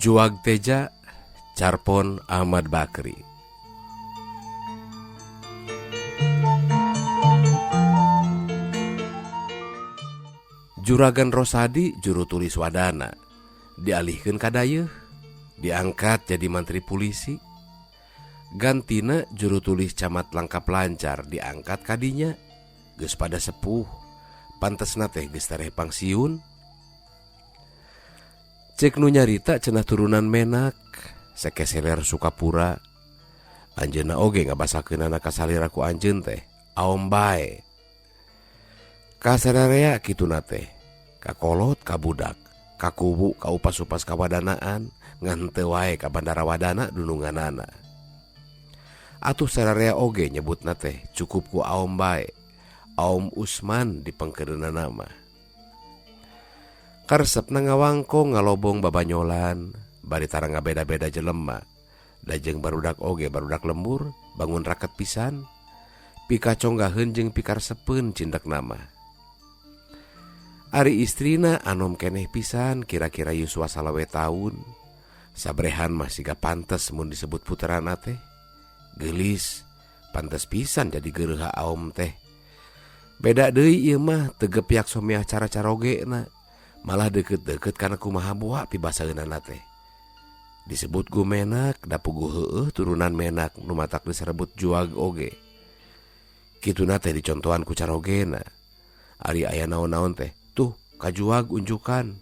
Juag Teja Carpon Ahmad Bakri. Juragan Rosadi juru tulis wadana dialihkeun ka dayeuh diangkat jadi mantri pulisi. Gantina juru tulis camat Langkap Lancar diangkat ka dinya geus pada sepuh pantesna teh geus tereh pangsiun. Cek nu nyarita cenah turunan menak sekeseler Sukapura. Anjeunna oge ngabasakeunana ka salira ku anjeun teh aom bae. Kasararea kituna teh kakolot ka budak kakubu ka upas-upas kawadanaan ngan teu wae ka bandara wadana dununganana. Atuh sararea oge nyebutna teh cukup ku aom bae. Aom Usman dipengkedeunana mah. Karesepna ngawangkong ngalobong babanyolan bari tara ngabeda-beda jelema. Da jeung barudak oge barudak lembur bangun raket pisan. Pikaconggaheun jeung pikaresepeun cindekna mah. Ari istrina anom keneh pisan kira-kira yuswa salawe taun. Sabrehan mah siga pantes mun disebut puterana teh. Geulis, pantes pisan jadi geureuha aom teh. Beda deui ieu mah teu gepiak somiah cara-carogena. Malah deukeut-deukeut kana kumaha boa pibasaeunana teh. Disebut gumenak da puguh heueuh turunan menak nu matak diserebut juag oge. Kituna teh dicontohan ku carogena. Ari aya naon-naon teh, tuh kajuag unjukan,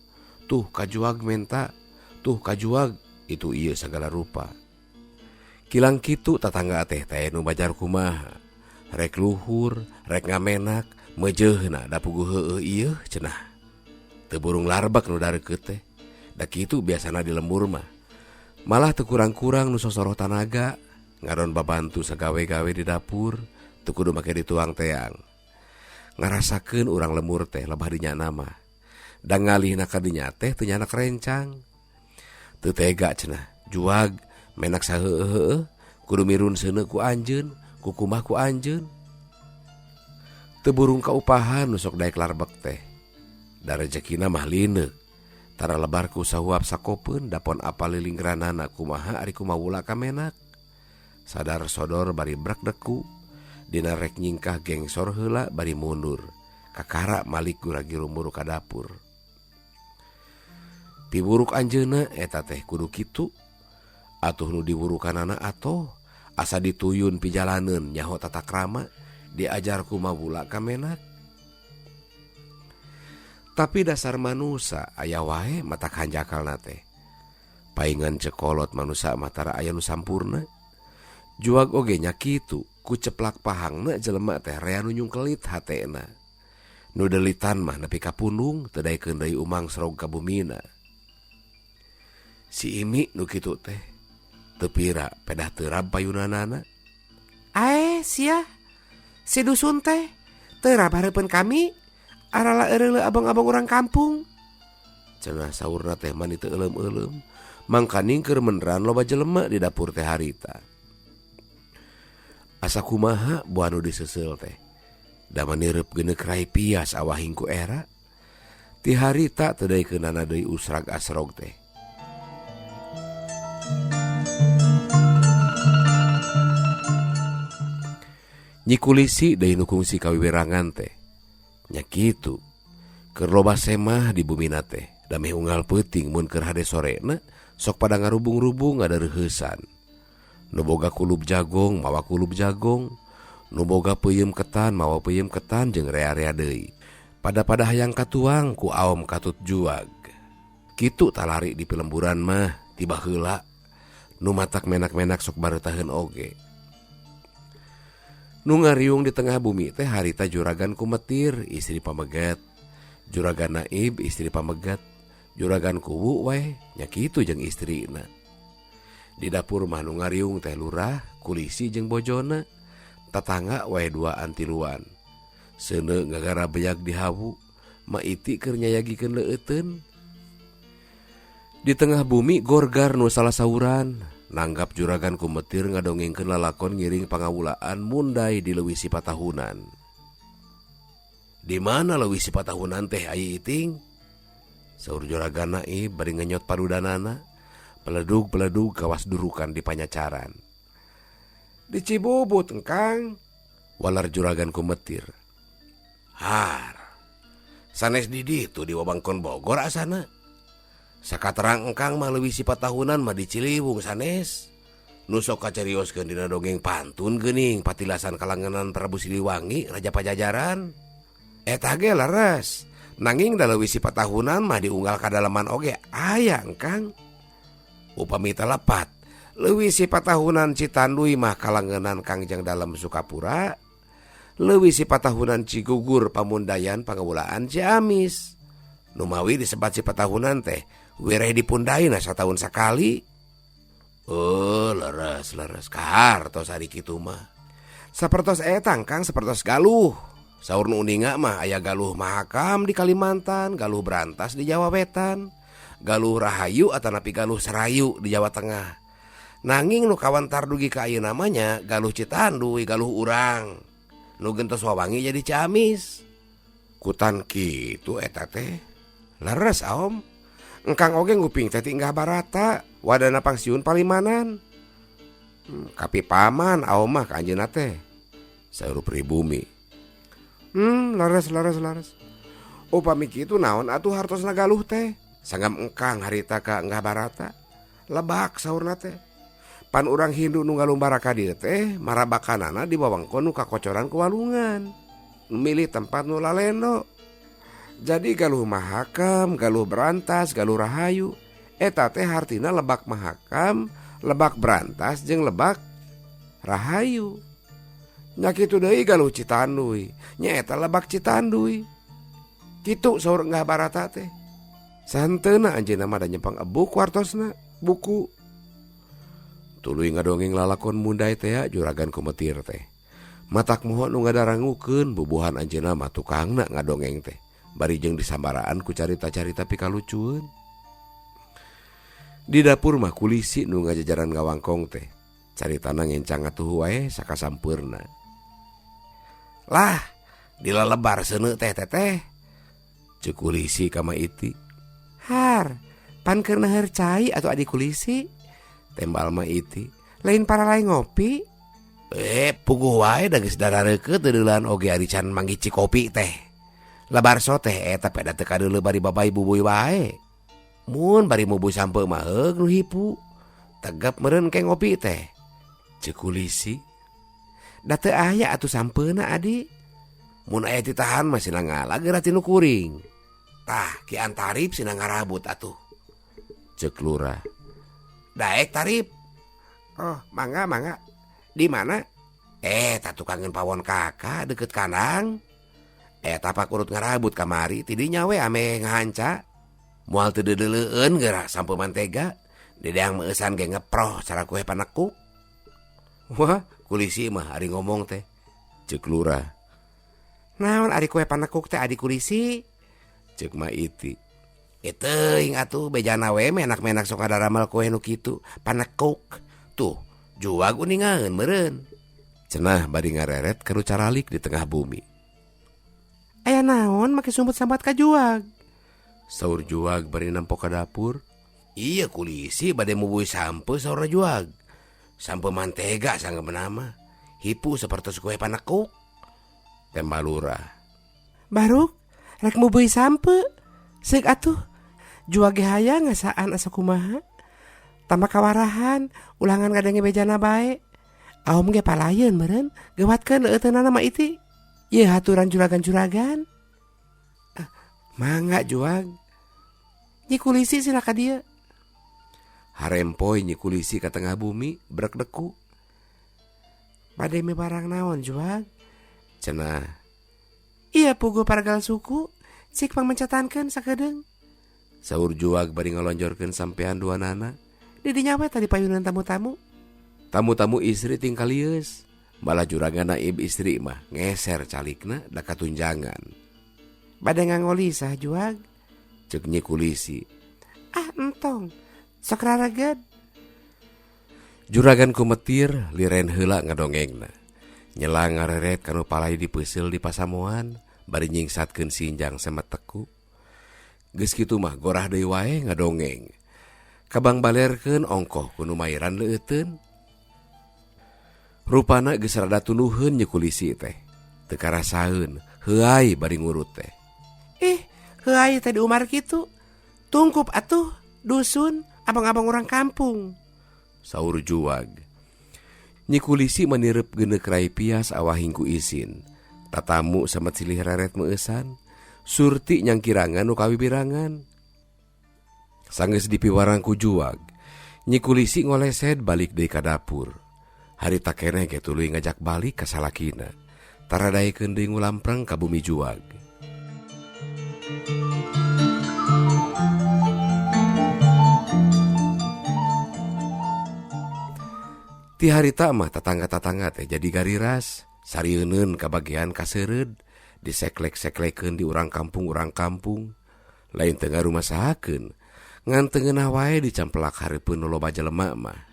tuh kajuag menta, tuh kajuag itu ieu sagala rupa. Kilang kitu tatangga teh teh nu bajar kumaha. Rek luhur, rek ngamenak, meujeuhna da puguh heueuh ieu cenah. Teu burung larbak nu dareukeut teh. Da kitu biasana di lembur mah. Malah teu kurang-kurang nu sosoroh tanaga, ngadon babantu sagawe-gawe di dapur, teu kudu make dituang teang. Ngarasakeun urang lembur teh lebah dinyana mah. Da ngalihna ka dinya teh teu nyanak rencang. Teu tega cenah, juag menak saheueuh-heueuh, kudu mirun seuneu ku anjeun, kukumah ku anjeun. Teu burung kaupahan nu sok daek larbek teh. Da rejekina mah lineuk. Tara lebar ku sahuap sakopeun dapon apal lilingranana kumaha ari kumawula ka menak. Sadar sodor bari brek deku. Dina rek nyingkah gengsor heula bari mundur. Kakara malik guragi rumuru ka dapur. Piburuk anjeunna eta teh kudu kitu. Atuh nu diwurukanana atoh asa dituyun pijalaneun nyaho tata krama diajar kumawula ka menak. Tapi dasar manusa aya wae matak hanjakalna teh. Paingan cekolot manusa mah tara aya nu sampurna. Juag oge nya kitu, ku ceplak pahangna jelema teh rea nu nyungkelit hatena. Nu delitan mah nepi ka pundung teu daekeun deui umang serog ka bumina. Si Imi nu kitu teh teu pira pedah teu rab payunanana. Ae sia, si dusun teh teu rab hareupeun kami. Arala eureuleuh abang-abang urang kampung. Cenah saurna teh mani teu euleum-euleum. Mangkaning keur meneran loba jelema di dapur teh harita. Asa kumaha buah nu diseuseul teh. Da manireup geuneuk rai pias awahing ku era. Ti harita teu daekeunana deui usrag asrog teh. Nyi Kulisi deui nu kungsi kawiwirangan teh. Nya kitu. Keur loba semah di bumina teh, da meh unggal peuting mun keur hade sorena sok pada ngarubung-rubung ngadareuheusan. Nu boga kulub jagong mawa kulub jagong, nu boga peuyeum ketan mawa peuyeum ketan jeung rea-rea deui. Pada-pada hayang katuang ku aom katut juag. Kitu talari di pilemburan mah tiba heula. Nu matak menak-menak sok bareutaheun oge. Nu ngariung di tengah bumi teh harita juragan kumetir istri pamegat, juragan naib istri pamegat, juragan kuwu wae nya kitu jeung istrina. Di dapur mah nu ngariung teh lurah, kulisi jeung bojona, tatangga wae duaan tiluan. Seuneu ngagara beak di hawu, ma iti keur nyayagikeun leueuteun. Di tengah bumi gorgar nu salah sauran. Nanggap juragan kumetir ngadongengkeun lalakon ngiring pangawulaan mundai di leuwih sipatahunan. Di mana leuwih sipatahunan teh ayi iting? Saur juragan naib bari ngenyot padudanana. Beledug-beledug kawas durukan di panyacaran. Di Cibubut engkang. Walar juragan kumetir. Har. Sanes di ditu di wewengkon Bogor asana. Sakaterang engkang mah leuwih sifat tahunan mah di Ciliwung sanes. Nu sok kacarioskeun dina dongeng pantun geuning patilasan kalangenan Prabu Siliwangi Raja Pajajaran. Eta ge leres. Nanging da leuwih sifat tahunan mah diunggal kadaleman oge aya engkang. Upami teu lepat, leuwih sifat tahunan Citanduy mah kalangenan Kangjeng Dalem Sukapura. Leuwih sifat tahunan Cigugur Pamundayan Pangawulaan Ciamis. Numawi disebat sifat tahunan teh wireh dipundaina sataun sakali. Oh, leres leres kahartos ari kitu mah. Sapertos eta Kang, sapertos Galuh. Saur nu uninga mah aya Galuh Mahakam di Kalimantan, Galuh Brantas di Jawa Wetan, Galuh Rahayu atanapi Galuh Serayu di Jawa Tengah. Nanging nu kawantar dugi ka ayeuna mah nya Galuh Citanduy, Galuh urang. Nu gentos wawangi jadi Ciamis. Kutan kitu eta teh. Leres aom. Engkang oge nguping teh tinggah barata, wadana pangsiun palimanan. Kapi paman aom mah ka anjeunna teh. Saur pribumi. Leres leres leres. Upami kitu naon atuh hartosna Galuh teh? Sanggam engkang harita ka enggah barata. Lebak saurna teh. Pan urang Hindu nu ngalumbara ka dieu teh marabakanana di wewengkon nu kakocoran ku walungan. Milih tempat nu lalendo. Jadi Galuh Mahakam, Galuh Brantas, Galuh Rahayu eta teh hartina Lebak Mahakam, Lebak Brantas jeung Lebak Rahayu. Nya kitu deui Galuh Citanduy, nya eta Lebak Citanduy. Kitu saur enggah barata teh. Santeuna anjeunna mah da nyepeng ebuk wartosna buku. Tuluy ngadongeng lalakon mundai teh juragan kumetir teh. Matak moho nu ngadarangukeun bubuhan anjeunna mah tukangna ngadongeng teh. Bari jeung disambaraan ku carita-carita pikalucueun. Di dapur mah kulisi nu ngajajaran ngawangkong teh. Caritana ngencang ngatuhu wae sakasampeurna. Lah, dilelebar seuneu teh teteh. Ceuk kulisi ka Ma Iti. Har, pan keur naheur cai atuh adi kulisi. Tembal Ma Iti. Lain para lain ngopi. Puguh wae da geus darareukeut deudeulan oge ari can manggih cikopi teh. Lebar so teh eta peda teu kadeuleu bari babay bubuy wae. Mun bari mubuy sampeu mah heug nu hipu. Tegep meureun ke ngopi teh. Ceuk kulisi. Da teu aya atuh sampeuna adi. Mun aya titahan mah sina ngala geura ti nu kuring. Tah Ki Antarib sina ngarabut atuh. Ceuk lurah. Daek tarib. Oh, mangga mangga. Di mana? Eta tukangeun pawon kakak deket kandang. Eta pak urut ngarabut kamari ti dinya we ame ngahanca. Moal teu deudeuleun geura sampeu mantega. Dedeang meueusan ge ngeproh cara kue panekuk. Wah, kulisi mah ari ngomong teh. Ceuk lurah. Naon ari kue panekuk teh adi kulisi? Ceuk Ma Iti. Teuing atuh bejana we menak-menak sok ngadaramel kue nu kitu panekuk. Tuh, juag uningaeun meureun. Cenah bari ngareret ka nu caralik di tengah bumi. Aya naon make sumput sambat ka juag? Saur juag bari nempo ka dapur. Iya kulisi bade mubuy sampeu saur juag. Sampeu mantega sanggeumna mah. Hipu sapertos kue panekuk. Tembal lurah. Baruk rek mubuy sampeu. Seuk atuh. Juag ge hayang ngasaan asa kumaha. Tambah kawarahan, ulangan ngadenge bejana bae. Aom ge palayeun meureun, gewatkeun leueuteunana Ma Iti. Ieu haturan juragan-juragan. Mangga juag. Nyi kulisi sila ka dieu. Harempoy nyi kulisi ka tengah bumi brek deku. Bade mi barang naon juag? Cenah. Iya puguh pargal suku, cik pangmencetankeun sakedeung. Saur juag bari ngalonjorkeun sampean dua nana. Di dinya we tadi payunan tamu-tamu. Tamu-tamu istri tingkal lieus. Malah juragan naib istri mah ngeser calikna da katunjangan. Bade ngangoli sah juag? Ceuk nyi kulisi. Ah entong, sok rareged. Juragan kumetir liren heula ngadongengna. Nyela ngareret kanu palai dipeuseul di pasamuan bari nyingsatkeun sinjang semet teku. Geus kitu mah gorah deui wae ngadongeng. Kabangbalerkeun ongkoh ku nu mairan leueuteun. Rupana geus rada tunduheun Nyi Kulisi teh. Teu karasaeun, heuay bari ngurut teh. Ih, heuay teh diumar kitu. Tungkup atuh dusun abang-abang urang kampung. Saur Juag. Nyi Kulisi manireup geuneuk rai pias awahing ku isin. Tatamu samet silih reret meueusan. Surti nyangkirangan nu kawibirangan. Sanggeus dipiwarang ku Juag, Nyi Kulisi ngolesed balik deui ka dapur. Harita keneh ge tuluy ngajak balik ka salakina. Tara daekeun deui ngulampreng ka bumi Juag. Ti harita mah tatangga-tatangga teh jadi gariras, sarieunun kabagian kaseureud, diseklek-seklekeun di urang kampung-urang kampung. Lain teu ngarumasahakeun, ngan teu ngeunah wae dicamplak hareupeun nu loba jelema mah.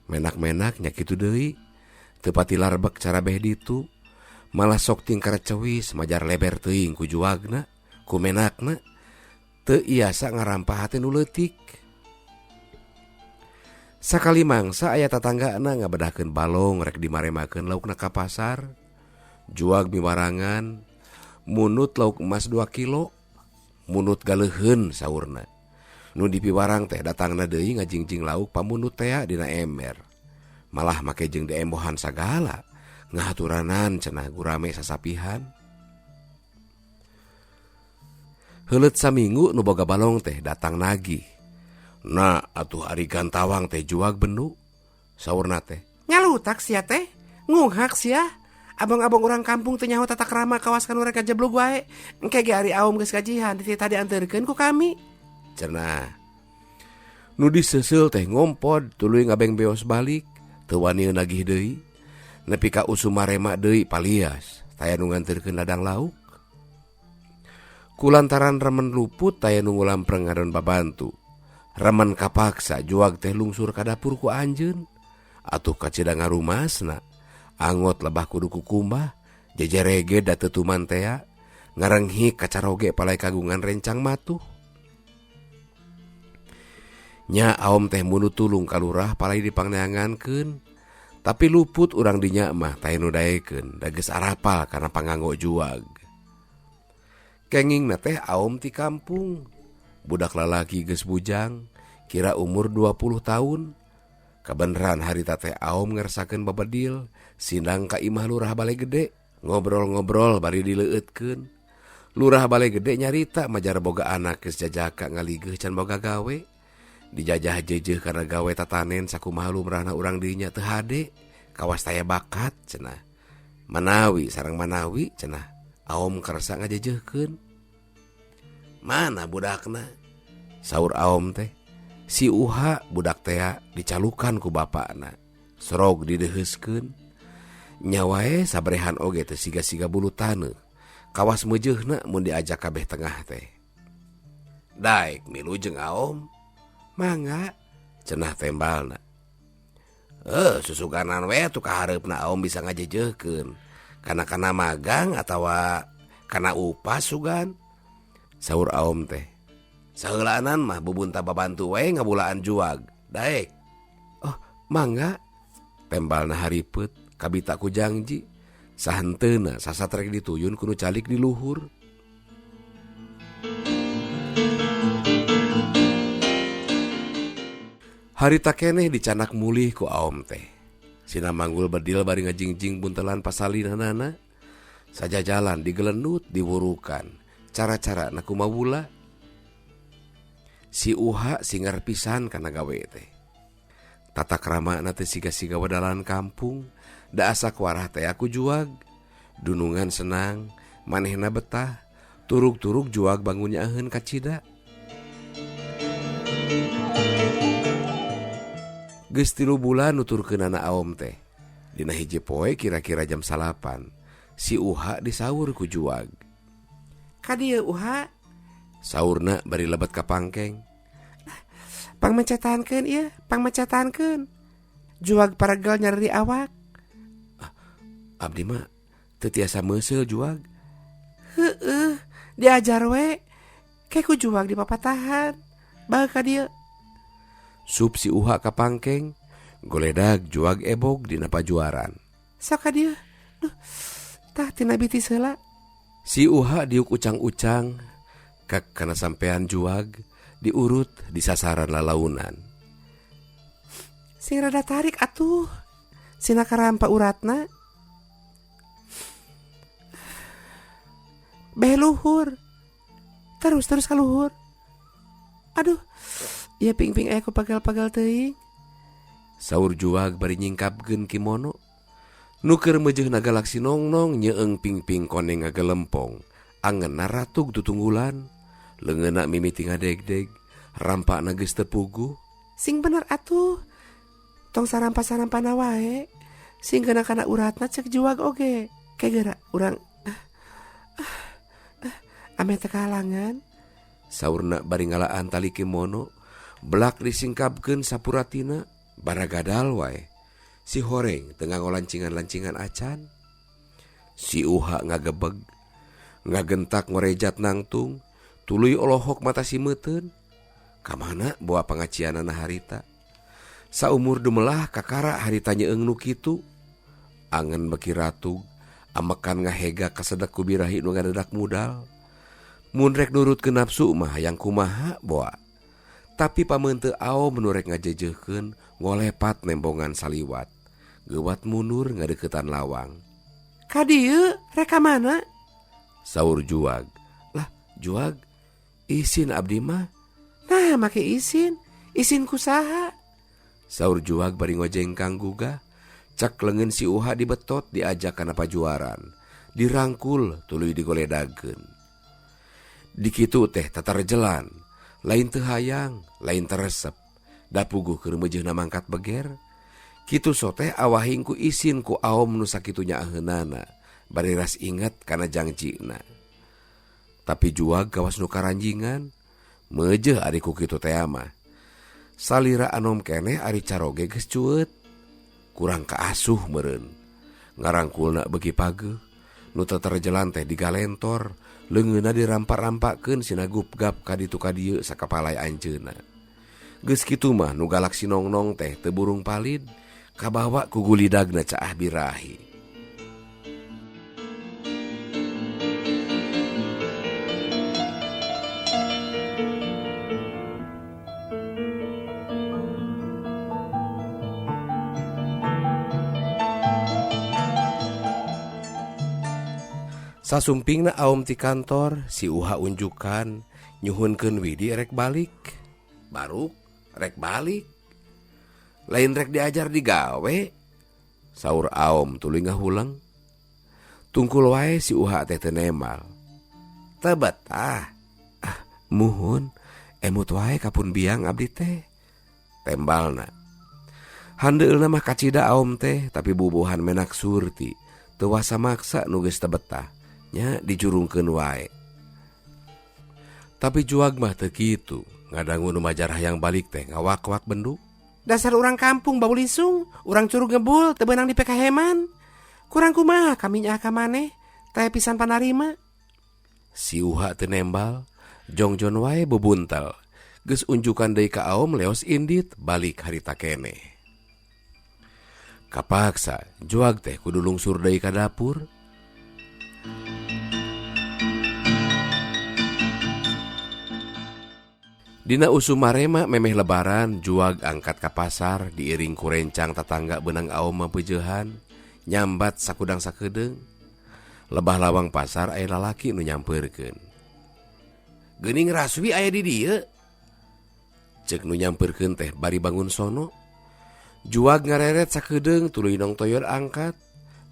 Menak-menak nya kitu deui, teu pati larbek carabeh ditu, malah sok tingkar cewis majar leber teuing ku juagna, ku menakna, teu iasa ngarampah hate nu leutik. Sakali mangsa aya tatanggana ngabedahkeun balong rek dimaremakeun laukna ka pasar. Juag miwarangan, munut lauk emas 2 kilo, munut galeuheun saurna. Nu dipiwarang teh datangna deui ngajingjing lauk pamunut tea dina ember. Malah make jeung diembohan sagala, ngahaturanan cenah gurame sasapihan. Heuleut saminggu nu boga balong teh datang nagih. Nah, atuh ari gantawang teh juag bendu. Saurna teh, Nyalutak sia teh, ngunghak sia. Abang-abang urang kampung teh nyaho tata krama kawas kan urang kajeblug wae. Engke ge ari aum geus gajihan teh tadi anterkeun ku kami. Cenah. Nu diseuseul teh ngompod tuluy ngabeng beos balik, teu wani nagih deui. Nepi ka usum marema deui palias, taya nu nganterkeun ladang lauk. Kulantaran remen luput taya nu ngulampreng ngadon babantu. Remen kapaksa juag teh lungsur ka dapur ku anjeun. Atuh kacida ngarumasna, angot lebah kudu kukumbah, jejerege da teu tuman tea, ngarenghik kacaroge palai kagungan rencang matuh. Nya aom teh munu tulung ka lurah palai dipangneangankeun, tapi luput urang dinya mah teh nu daekeun, da geus arapal kana panganggo juag. Kengingna teh aom ti kampung. Budak lalaki geus bujang, kira umur 20 tahun. Kabeneran harita teh aom ngersakeun babedil, sindang ka imah lurah bale gede, ngobrol-ngobrol bari dileueutkeun. Lurah bale gede nyarita majar boga anak geus jajaka ngaligeuh can boga gawe. Dijajah jeujeuh kana gawe tatanen sakumaha lumrahna urang dinya teu hade, kawas taya bakat cenah. Manawi sareng manawi cenah, aom kersa ngajejeuhkeun. Mana budakna? Saur aom teh. Si Uha budak tea dicalukan ku bapakna. Sorog dideheuskeun. Nya wae sabrehan oge teh siga-siga bulu taneuh. Kawas meujeuhna mun diajak kabeh tengah teh. Daek milu jeung aom. Mangga cenah tembalna. Susuganan we atuh kahareupna aom bisa ngajejeuhkeun. Kana-kana magang atawa kana upah sugan. Saur aom teh. Saheulaanan mah bubunta babantu we ngabulaan juag. Daek. Oh, mangga. Tembalna haripeut kabita ku jangji. Sahenteuna sasatrek dituyun ku nu calik di luhur. Harita keneh dicanak mulih ku aom teh. Sina manggul bedil bari ngajingjing buntelan pasalinanana. Sajajalan digelenut diwurukan. Cara-cara na kumawula. Si Uha singar pisan kana gawe teh. Tata krama na teh siga-siga wadalan kampung, da asa kuarah teh aku juag. Dunungan senang, manehna betah, turug-turug juag bangun nyaaheun kacida. Geus 3 bulan nuturkeunana aom teh. Dina hiji poe kira-kira jam 9, si Uha disaur ku juag. Ka dieu Uha? Saurna bari lebet ka pangkeng. Pangmecetankeun ieu, pangmecetankeun. Juag paregel nyeri awak. Ah, abdi mah teu tiasa meuseul juag. Heueuh, diajar we. Ke ku juag dipapatahan. Bae ka dieu. Sup si Uha ka pangkeng, goledag juag ebog dina pajuaran. Sok ka dieu. Duh, tah tina bitis heula. Si Uha diuk ucang-ucang, kek kana sampean juag, diurut di sasaran lalaunan. Sing rada tarik atuh. Sina karampa uratna. Beh luhur. Terus terus ka luhur. Aduh, ieu pingping aya ku pagal-pagal teuing. Saur juag bari nyingkapkeun kimono. Nu keur meujeuhna galak si nongnong nyeeng pingping koneng ngagelempong. Angenna ratug tutunggulan. Leungeunna mimiti ngadegdeg, rampana geus teu puguh. Sing bener atuh. Tong sarampa-sarampana wae. Sing kena kana uratna cek juag oge. Ke geura urang ame teu kahalangan. Saurna bari ngalaan tali kimono, belak disingkapkeun sapuratina, baragadal wae. Si horeng teu nganggo lancingan-lancingan acan. Si Uha ngagebeg, ngagentak ngorejat nangtung, tuluy olohok mata si meuteun. Kamana boa pangacianana harita? Saumur dumelah kakara harita nyeung nu kitu. Angen beki ratug, amekan ngahega kasedek ku birahi nu ngadedak mudal. Mun rek nurutkeun nafsu mah hayang kumaha boa. Tapi pameuteu aom nu rek ngajejeuhkeun ngolepat nembongan saliwat. Geuwat mundur ngadeukeutan lawang. Ka dieu rek ka mana? Saur juag. Lah, juag isin abdi mah. Nah, make isin. Isin ku saha? Saur juag bari ngojengkang gugah. Cak leungeun si Uha dibetot diajak kana pajuaran. Dirangkul tuluy digoledageun. Dikitu teh tatarjelan, lain teu hayang, lain teresep. Da puguh keur meujeuhna mangkat beger. Kitu soteh awahing ku isin ku aom nu sakitu nyaaheunana, bari ras inget kana jangjina. Tapi juag kawas nu karanjingan, meujeuh ari ku kitu teh mah. Salira anom keneh ari caroge geus cueut. Kurang kaasuh meureun. Ngarangkulna beuki pageuh, nu tatarjelan teh digalentor. Leungeunna dirampak-rampakkeun sina gupgap ka ditu ka dieu sakapalai anjeunna. Geus kitu mah nu galak si nongnong teh teu burung palid, kabawa ku gulidagna caah birahi. Sasumpingna aom ti kantor, si Uha unjukan nyuhunkeun Widi rek balik. Baruk rek balik. Lain rek diajar digawe. Saur aom tuluy ngahuleng. Tungkul wae si Uha teh teu nemal. Teu betah. Ah, muhun, emut wae kapun biang abdi teh. Tembalna. Handeulna mah kacida aom teh, tapi bubuhan menak surti. Teu wasa maksa nu geus teu betah. Nya dijurungkeun wae. Tapi juag mah teu kitu, ngadangu nu majar hayang balik teh ngawak-wak bendu. Dasar urang kampung bau lisung, urang curug ngebul teu beunang dipekaheman. Kurang kumaha kami nyaah ka maneh, teh pisan panarima. Si Uha teu nembal, jongjon wae bebuntel. Geus unjukan deui ka aom leos indit balik harita keneh. Kapaksa juag teh kudu lungsur deui ka dapur. Dina usum marema memeh lebaran juag angkat ka pasar diiring ku rencang tatangga beunang aom mapeujehan nyambat sakudang sakedeung. Lebah lawang pasar aya lalaki nu nyampeurkeun. Geuning Raswi aya di dieu. Ceuk nu nyampeurkeun teh bari bangun sono. Juag ngareret sakedeung tuluy nong toyor angkat.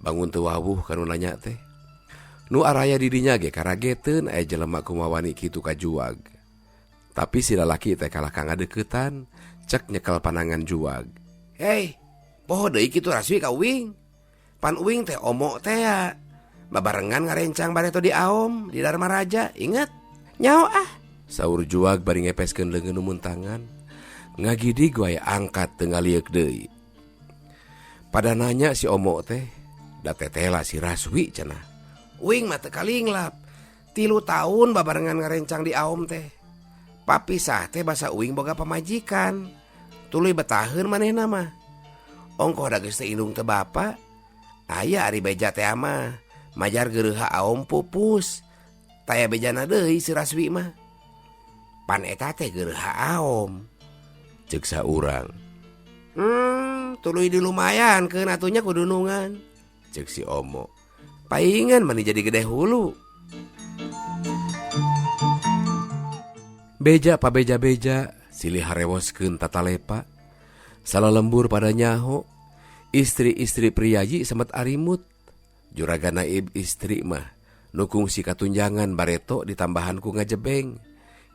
Bangun teu wawuh ka nu nanya teh. Nu araya di dinya ge karageteun aya jelema kumawani kitu ka juag. Tapi si lalaki teh kalah ka ngadeukeutan, cek nyekel panangan juag. Hei, poho deui kitu Raswi ka uing. Pan uing teh omo teh ya. Babarengan ngarencang bareto di aom di Dharma Raja, inget? Nyao ah. Saur juag bari ngepeskeun leungeun nu muntangan. Ngagidig wae angkat teu ngalieuk deui. Pada nanya si omo teh, da tetela si Raswi cenah. Uing mah teu kalinglap. 3 tahun babarengan ngarencang di aom teh. Papisah teh basa uing boga pamajikan. Tuluy betaheun manehna mah. Ongkoh da geus teu indung teu bapa. Aya ari beja teh mah majar geureuha aom pupus. Taya bejana deui si Raswi mah. Pan eta teh geureuha aom. Ceuk saurang. Tuluy dilumayankeun atuh nya ku dunungan. Ceuk si Omo. Paingan mani jadi gede hulu. Beja pabeja-beja silih harewoskeun tatalepa. Salalembur pada nyaho. Istri-istri priyayi semet arimut. Juragan naib istri mah nu kungsi katunjangan bareto ditambahan ku ngajebeng.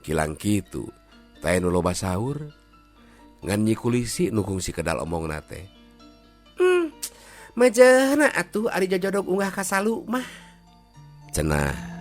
Kilang kitu teh nu loba saur. Ngan Nyi Kulisi nu kungsi kedal omongna teh. Mejehna atuh ari jojodog unggah ka salu mah. Cenah.